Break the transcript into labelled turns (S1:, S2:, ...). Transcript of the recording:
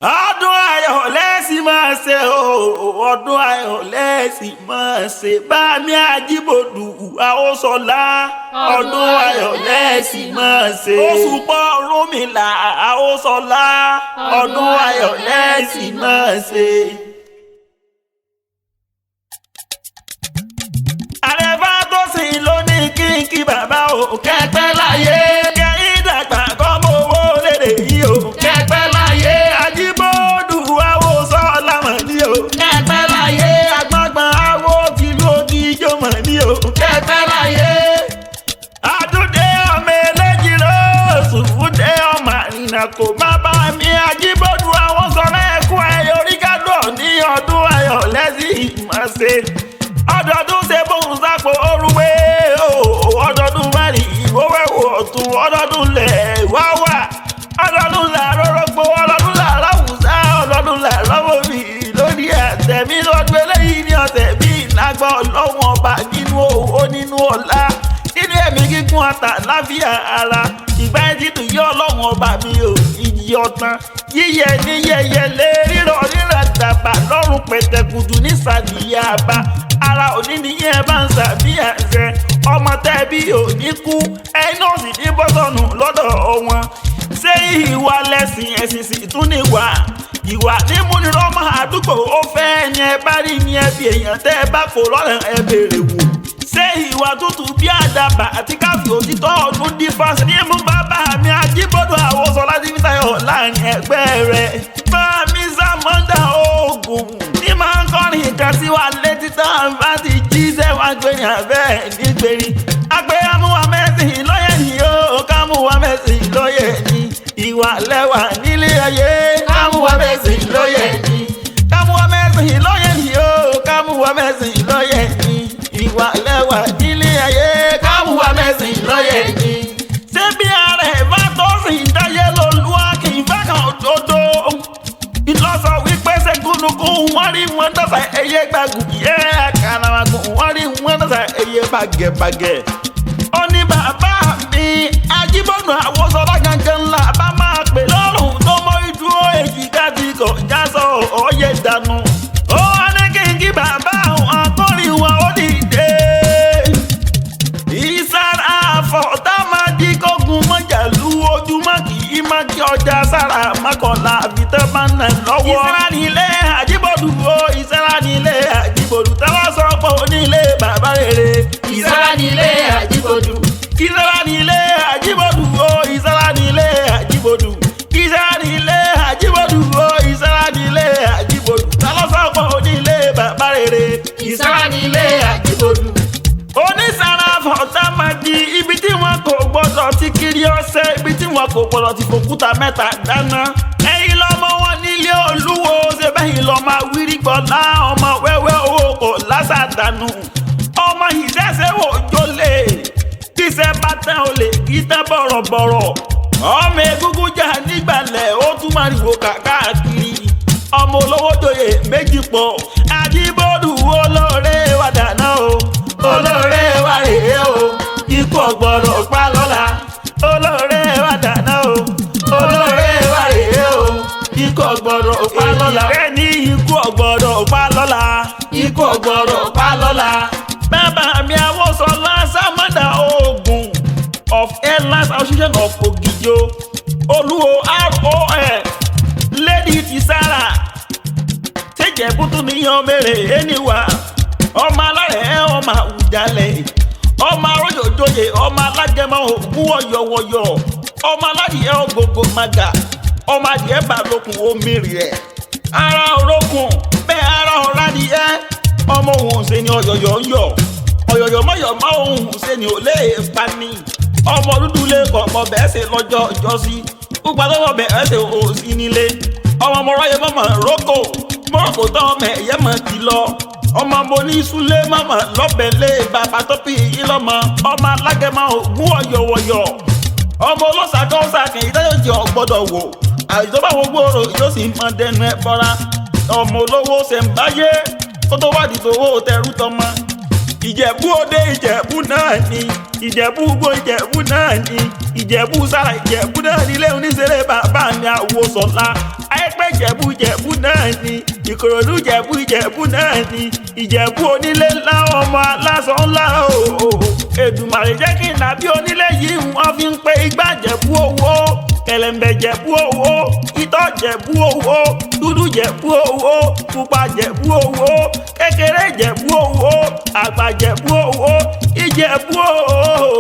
S1: Ọdún ayọ̀ lẹ́sìn máa ṣe o, ọdún ayọ̀ lẹ́sìn máa ṣe. Bámi Ajíbòdù Àwòsọ̀lá, ọdún ayọ̀ lẹ́sìn máa ṣe. Òṣùpá Ọ̀rúnmìlà Àwòsọ̀lá, ọdún ayọ̀ lẹ́sìn máa ṣe. Àrẹ̀fà tó sìn ló ní kínkí bàbá o, kẹ́pẹ́ láyé. Kẹ́yìn dàgbà kọ́mọ owó lédè yìí o, kẹ́pẹ́ láyé. Ajíbòdù Àwòsọ̀lá mọ̀ ní o, kẹ́pẹ́ láyé. Agbọ́ngbọ̀n awo tìlú Ògìjó mọ̀ ní o, kẹ́pẹ́ láyé. Àdúndé ọmọ eléjìrò, Sùfúndé ọmọ àrìnà kò má bá mi. Ajíbòdù Àwòsọ̀lá ẹ̀kú ayọ̀ oríkádùn ní ọdún ayọ̀ lẹ́sìn ìmọ̀ọ́sẹ̀. Ọdọọdún ṣe bóun sápò orúwé o, ọdọọdún mẹ́rin ìwówẹ́wò ọ̀tún, ọdọọdún lẹ̀ wá wà, ọdọọdún là rọ́rọ́gbó, ọdọọdún là ráwùsá, ọdọọdún là rọ́wọ́ mi lórí ẹ̀tẹ̀ mi lọ́dún eléyìí ní ọ̀sẹ̀ bí ìlágbá ọlọ́wọ́n ọba nínú owó nínú ọlá nínú ẹ̀mí gígùn àtà láfíà ara ìgbà dídùn yọ ọlọ́wọ́n ọba mi ò ìyí ọ̀tán yíyẹ ní yẹyẹlé rírọ̀ rírà dàbà lọ́rùn pẹ̀tẹ̀kùtù nísàlìyà àbá ara òní nìyẹn bá ń sàbí àṣẹ ọmọ tẹ́bí òní kú ẹni náà sì ní bọ́sọ̀nù lọ́dọ̀ wọn. Ṣé ìwà lẹ́sìn ẹ̀sìn sì tún ní wà ìwà ní múnirọ́mọ àdúgbò ó fẹ́ ẹni ẹ bá rí ní ẹbí èèyàn tẹ́ ẹ bá kó lọ́rùn ẹ béèrè wò. Ṣé ìwà tútù bí àdàbà àti káfí òtítọ́ ọdún dífá ní mú bàbá mi Ajíbòdù Àwòsọ̀lá tí Fítáyọ̀ láàrin ẹgbẹ́ rẹ̀. Bá mi Sàmọ́dà oògùn ní máa ń kọrin kan sí wa létí tá a bá ti jíṣẹ́ wá gbẹ̀yìn abẹ́ nígbèrè. Àgbẹ̀ amúwa mẹ́sìn lọ́yẹ̀ ni ó kámúwa mẹ́sìn lọ́yẹ̀ ni ìwà lẹ́wà nílé ayé kámúwa mẹ́sìn lọ́yẹ̀ ni kámúwa mẹ́sìn lọ́yẹ̀ ni ó kámúwa mẹ́sìn lọ́yẹ̀ ni ìwà lẹ́wà nílé ayé kámúwa mẹ́sìn lọ́yẹ̀ ni. Ṣé bí ara ẹ̀ bá tó sìn dáyé lọ́lúwa kì í bá kan òdodo? Ìlọsọ wípé ṣe gúnugún wọ́n rí wọn dọ́sà ẹyẹ gbàgùn yẹ àkàràmàgùn wọ́n rí wọn dọ́sà ẹyẹ bàgẹ̀bàgẹ̀. Ó ní bàbá mi Ajíbòdù Àwòsọ̀lá gangan ńlá bá máa pè lọ́rùn tó mọ ìdúró èjìká ti kọ̀ já sọ ọ̀ọ́yẹ dànù. Ó wá ní kínkín bàbá àwọn akọ́rin wọn ó dìde. Ìsára àfọ̀tá máa jí kógun mọ́jàlú ojúmọ́ kì í má kí ọjà sára mọ́kànlá àfitẹ́ bá ń nà lọ́wọ́. Ìsára nílé Ajíbòdù o, ìsára nílé Ajíbòdù táwọn sọ pé onílé bàbá rere.
S2: Ìsára nílé Ajíbòdù.
S1: Ìsára nílé Ajíbòdù o, ìsára nílé Ajíbòdù. Ìsára nílé Ajíbòdù o, ìsára nílé Ajíbòdù táwọn sọ pé onílé bàbá rere.
S2: Ìsára nílé Ajíbòdù.
S1: Onísàrà fọ̀tá máa di ibi tí wọn kò gbọdọ̀ ti kiri ọ̀sẹ̀ ibi tí wọn kò gbọdọ̀ ti fòkúta mẹ́ta dáná. Ẹ̀yin lọ́mọ wọn nílé olúwo ṣe bẹ́yìn lọ́ máa wírí gbọ́lá ọmọ wẹ́wẹ́ owó kò lásàdánù. Ọmọ ìṣẹ́ṣẹ́ wò jólè tíṣẹ́ bá tán ò lè kí tán bọ̀rọ̀bọ̀rọ̀. Ọmọ egúngún jà nígbàlẹ̀ ó tún máa rìwò káàkiri. Ọmọ olówó joyè méjì pọ̀ Ajíbòdù olóore wà dáná o, olóore wà rèé o, ikú ọ̀gbọ̀rọ̀ pa lọ́la. Olóore wà dáná o, olóore wà rèé o, ikú ọ̀gbọ̀rọ̀ pa lọ́la. Bẹ́ẹ̀ ni ikú ọ̀gbọ̀rọ̀ pa lọ́la, ikú ọ̀gbọ̀rọ̀ pa lọ́la. Bàbá mi Àwòsọ̀lá Sàmọ́dà oògùn of Airlines Association of Ògìjó Olúwo ROF Lady ti Sára ṣèjẹ̀bú tún níyan mèrè ẹniwà ọmọ alárẹ̀ ọmọ àwùjalẹ̀ ọmọ arójòjòyè ọmọ alágẹmọ ògún wọ̀yọ̀wọ̀yọ̀ ọmọ aládìyẹ ògògò màgà ọmọ adìyẹ balókun omi rẹ̀ ara orókùn bẹ́ẹ̀ ara ọ̀rádìyẹ ọmọ òun ṣe ni ọ̀yọ̀yọ̀ ń yọ̀ ọ̀yọ̀yọ̀ mọ̀yọ̀ mọ́ òun ṣe ni ò lè pa ni ọmọ dúdú lè kọ̀ọ̀kọ̀ bẹ́ẹ̀ ṣe lọ́jọ́ ọjọ́sí púpà lọ́wọ́ bẹ́ẹ̀ ṣe òsì nílé ọmọ mọ̀rọ̀ mọ̀mọ̀ rókò mọ̀rọ̀kò tán ọmọ ẹ̀yẹ́ mọ̀ ti lọ ọmọ mo ní súlé mọ̀mọ̀ lọ́bẹ̀ lé bàbá tó bí yín lọ́mọ ọmọ alágẹmọ ògún wọ̀yọ̀wọ̀yọ̀ ọmọ ọlọ́sàkọ́ sàkìn ìdájọ́jì ọ̀gbọ́dọ̀ wò àìsàn bá wo gbòòrò yóò sì mọ dẹnu ẹ bọ́ra ọmọ olówó ṣe ń báyé kó tó wádìí tówó tẹrú tọmọ. Ìjẹ̀bú òde Ìjẹ̀bú náà ni Ìjẹ̀bú gbó Ìjẹ̀bú náà ni Ìjẹ̀bú sára Ìjẹ̀bú náà nílé oníṣẹ́lẹ̀ bàbá mi Àwòsọ̀lá àìpẹ́. Jẹ̀bú Jẹ̀bú náà ni, Ìkòròdú Jẹ̀bú Ìjẹ̀bú náà ni, Ìjẹ̀bú onílé ńlá, ọmọ aláṣọ ńlá o. Èdùmàrè jẹ́ kí n dàbí onílé yìí. Wọ́n fi ń pe igbá Jẹ̀bú owó, kẹlẹ̀mbẹ̀ Jẹ̀bú owó, itọ́ Jẹ̀bú owó, dúdú Jẹ̀bú owó, pupa Jẹ̀bú owó, kékeré Jẹ̀bú owó, àgbà Jẹ̀bú owó, Ìjẹ̀bú owó.